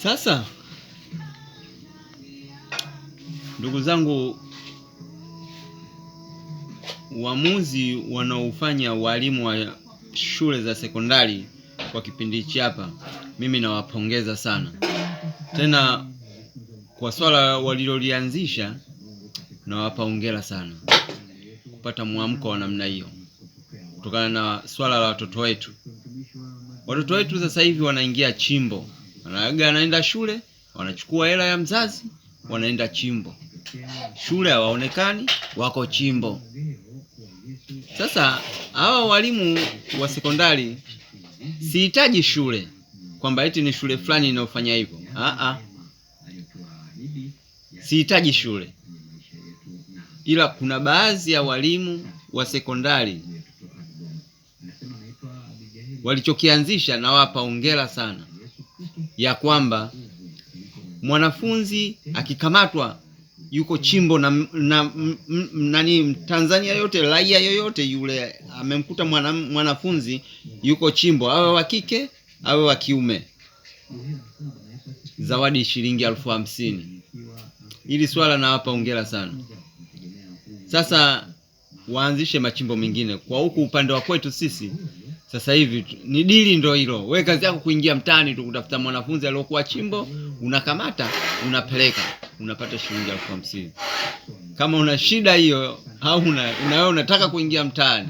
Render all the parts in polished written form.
Sasa ndugu zangu, uamuzi wanaofanya walimu wa shule za sekondari kwa kipindi hichi hapa, mimi nawapongeza sana, tena kwa swala walilolianzisha nawapa hongera sana kupata mwamko wa namna hiyo, kutokana na swala la watoto wetu. Watoto wetu sasa hivi wanaingia chimbo, wanaaga, wanaenda shule, wanachukua hela ya mzazi, wanaenda chimbo. Shule hawaonekani, wako chimbo. Sasa hawa walimu wa sekondari, sihitaji shule kwamba eti ni shule fulani inayofanya hivyo. Ah, sihitaji shule, ila kuna baadhi ya walimu wa sekondari walichokianzisha, nawapa hongera sana, ya kwamba mwanafunzi akikamatwa yuko chimbo na nani, Tanzania yote, raia yoyote yule amemkuta mwanafunzi yuko chimbo, awe wa kike awe wa kiume, zawadi shilingi 50,000. Hili swala nawapa hongera sana. Sasa waanzishe machimbo mengine kwa huku upande wa kwetu sisi sasa hivi ni dili ndo hilo. We kazi yako kuingia mtaani tu kutafuta mwanafunzi aliyokuwa chimbo, unakamata, unapeleka, unapata shilingi 50,000. Kama una shida hiyo au una wewe unataka kuingia mtaani,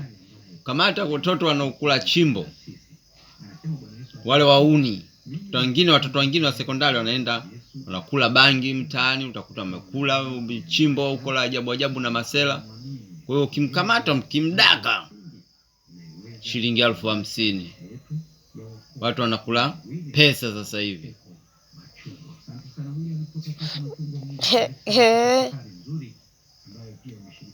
kamata watoto wanaokula chimbo, wale wauni. Wengine watoto wengine wa sekondari wanaenda wanakula bangi mtaani, utakuta wamekula chimbo huko la ajabu ajabu na masela. Kwa hiyo ukimkamata, mkimdaka shilingi 50,000. Watu wanakula pesa sasa hivi. He, he.